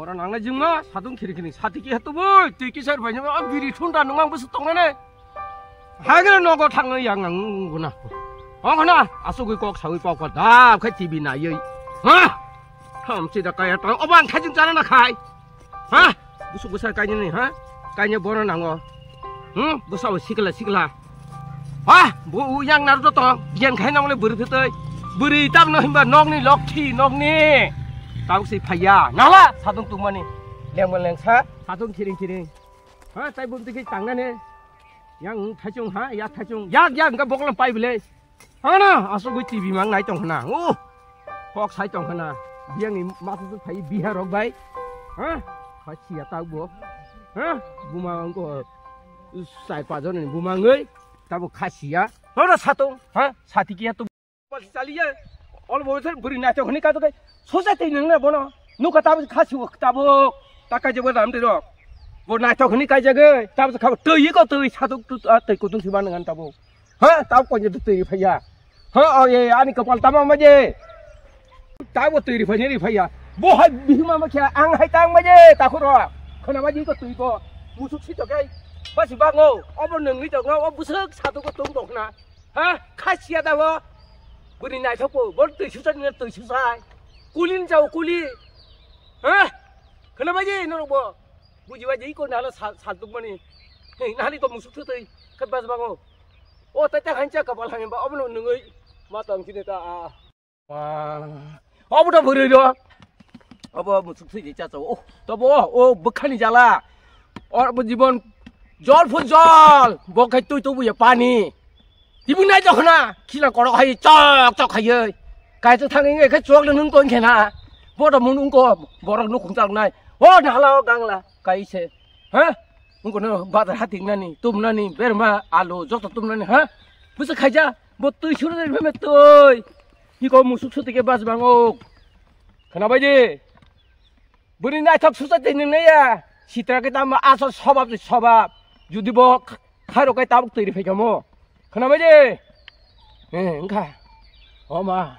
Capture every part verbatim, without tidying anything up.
Ora nang na jingma, satung khiri khiri, sati ki hatu boi, tui ki sar bai, o biri thun da nung ang bwswk tong nane. Hagre nogo thang yang ang guna. Ong khana, asugui kok sawi pok pok da khai T V na yoi. Ha? Ham si da kaya tang, obang khai jing chana na khai. Ha? Busuk busar kainani, ha? Kainani bono nango. Hmm? Busa o sikla sikla. Ha? Bu yang naru to, yang khai nang le buri phetai. Buri tam no himba nokni lokthi nokni. Tau si phaya. Nala satung tungmani. Leng leng sa, satung kiring kiring. Ha, tai bum tiki tangnani. Yang thachung ha, ya thachung. Yak yak ga boklam pai bile. Hana, asugui T V mang nai tong khna. Oh, kok sai tong khna. Biyang ni masa su phai Bihar rok bai. Ha? Kha siya ta bo. Ha? Buma ang ko sai pa jon ni buma ngai. Ta bo kha siya. Hana satung. Ha? Sati kiya tu. Pal sali ya. Ol bo ser buri na to khni ka to kai. Sosa te nang na bono. Nu ka ta bo kha su ka ta bo. Ta ka je bo ram de rok. Bo na to khni ka je ge. Ta bo kha tu yi ko tu satung tu, ah, tei kutung si ban ngan ta bo. Ha, tabo koinja twi phaiya. Ha, o ye, ani kapal tamo maje. Tabo twi phaiya, ri phaiya. Bo hai bihima ma kya, ang hai tang maje, takhuro. Khana maje ko twi ko. Musuk si to kai. Basi bango, obo nungwi to ngo, o busuk satu ko tung tong khna. Ha, kha siya da bo. Buri nai thok bo, bo twi susa ni twi susa. Kulin jao kuli. Ha? Khana maje no bo. Buji ba jei ko nalo sal, sal tuk mani. Hei, nali ko musuk tu twi. Khat bas bango. O, ta ta hancha kapal hangin ba, obono nungui ma tong sini ta, a. Wa. Obo to bwrwi do. Obo musuk thwi cha cha. O, to bo, o, bwkhani jala. O, bo jibon jol phu jol. Bo khai twi tu buya pani. Tibuk nai jokhna, khila korok hai chok chok hai. Kai to thang nge khai chok le nung tong khena. Bo to mun ungko borok nukhung chak nai. O, nala o gangla, kai se. Ha? Ungko no bazar hating nani, tum nani, berma, alu, joto tum nani, ha? Busa khaija, bo twi suru nani meme twi. Hiko musuk suti ke bas bango. Khana bai di. Buri naithok susa tini naya. Sitra ke tama asal sobab si sobab. Judi bo kh-, khairo kai tabuk twi ri phai kamo. Khana bai di. Eh, engkha. O ma.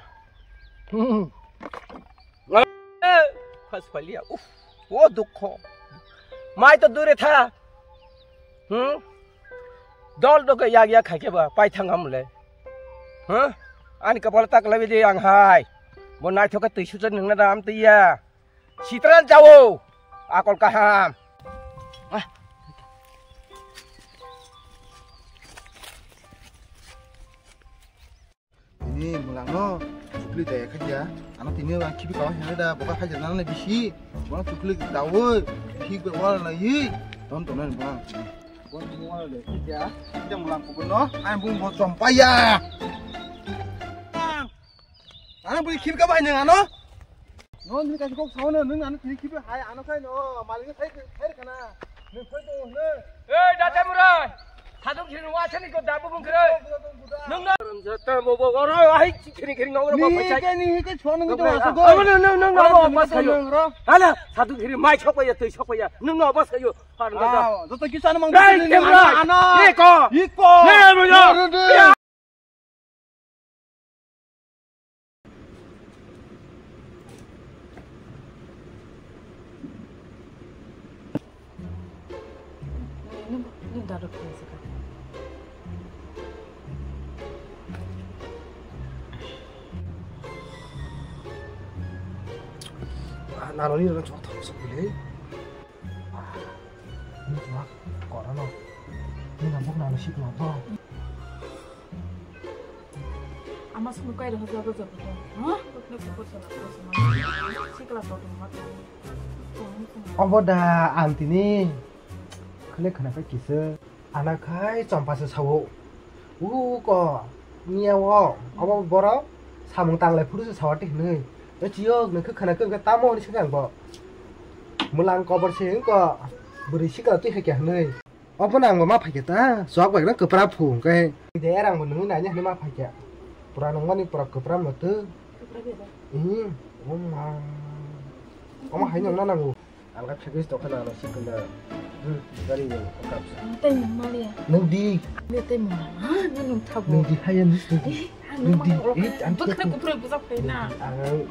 Hmm. Eh, pas palia. Uf. O dukho. Mai to dure tha. Hmm? Dol doke yak yak khaike ba pai thang amle. Huh? Ani kapal tak labi de ang hai. Bo naithok twi suchan nang na dam tiya. Sitran jawo. Akol kaham. Ah. Ini mulangno chukli daya khaja. Ano tini ang khibi kawa hene da boka khaja nang le bisi. Bono chukli dawo. Thik be wala na yi. Ton ton ni bono. Bono tini wala le khaja. Kita mulang kubuno. Ang bung bo chompaya. Ano bui khibi kawa hene ano. No, nini kaisa kok sao no, nwng ano twi khibi hai ano khai no, malik khai khai kana. Nwng khai to hne. Ei, da tai murai. Saduk sini wa sini ko dabu bung kre. Nwng no. Jata bo bo oro hai khini khini ngong ro ko Ni phai. Ke ni ke chon ngi to Ngong aso ro. Go. Abo nwng nwng nwng abo Ano mas ngi kayo. Nwng ro. Hala, saduk sini mai chok ya, twi chok ya. Nwng no bas kayo. Har da. Ah, joto kisa ano mang Dai, nwng kemra. Ano. Iko. Iko. Ne, mo yo. Ro, ro, ro. Ya. Ah, nalo ni rang chok thok sok bile. Ah, ni chok kora no. Ni nambok nalo sik no to. Ama sunu kai rohor jago jago to. Ha? Putne kupur sana putne sana. Sikla to dum mat. Obo da ang tini khwlai khwna khe kisa. Ana khai chompa se sao. U ko niya o obo borok samung tanglai phuru se sawati hinwi. E chiyok nang khe khwna khe tamo ni swkang bo. Mulang kobor se wngko bwrwi sikla twi hai khe hinwi. Obono ang bo ma phaikha ta, chwk bai no kwpra phu hwnkhe. De erang bo nungwi naina hinwi ma phaikha. Pura nungmani pura kwpra motw. Kwpra beda. Hmm, oh ma. Omo hai nungna nango. Ang kha phagis tokha na ano sikla. Hmm, gari ni kapsa. Tei nung maliya. Nung di. Ni tei mona. Ha, nung nung thabo. Nung di hai nung di. Eh, ha, nung maliya. Eh, ang bwkhra kupra bujak phaina. Ang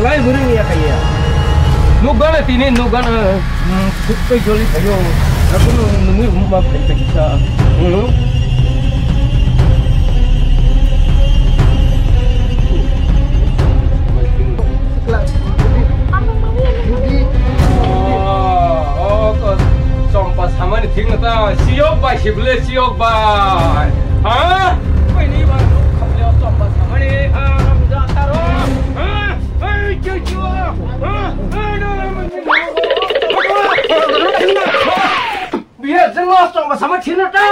salai bwrwi ya kaya. Nukgana tini nukgana. Khuk tei joli thayo. Aku nungwi hum ma phai ta kita. Hmm. Oh, oh, ko chompa samani thik na ta. Siyok bai sibule siyok bai. Ha? Koi ni ba nuk khamle chompa samani. Ha, ram ja taro. Ha? Hey, chu chu. Ha? Ha, no, no, no, no. Biya jeng lo chompa samani thik na ta.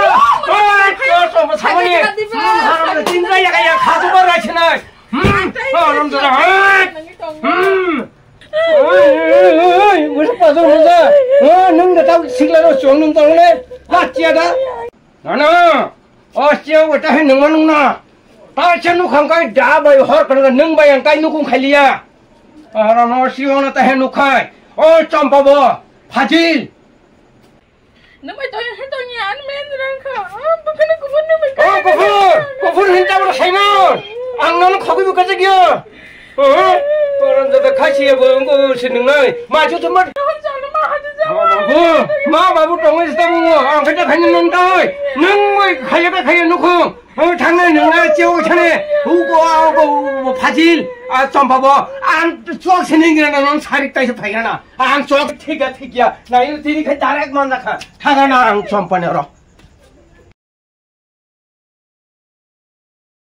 Hey, chu chompa samani. Hmm, haram na tin ja ya ya kha tu ba ra chinai. Hmm, haram ja. Hmm. Oi, oi, oi, oi, musa pasal musa. Oh, nung da tau sikla ro chong nung tau ne. Ha, chia da. Nana. Oh, chia wa ta hai nung nung na. Ta cha nu khang kai da bai hor kan nung bai ang kai nu kung khai liya. Ara no si ong na ta hai nu khai. Oh, chompa bo. Phajil. Nang bai tong, hai tong ya, an men rang kha. Ah, bukan aku pun nang bai Oh, kha. Kufur! Kufur hinta mo saimon! Ang nono khogwi bo kajak ya! Oh, orang jaga khai siya bo, engko sining nai. Ma chu chumar. Hon jana ma haju jama. Babu, ma babu tongwi sita mo. Ang kata khai nang tai. Nang bai khaya ba khaya nukho. Oh, thangnai nang na cheo thane. U bo, u bo, u bo, phajil. A chompa bo. Ang chok sining na non sarik tai se phai na. Ang chok thik ya, thik ya. Na yu tini khai direct man na kha. Thangana ang chompa ne ro.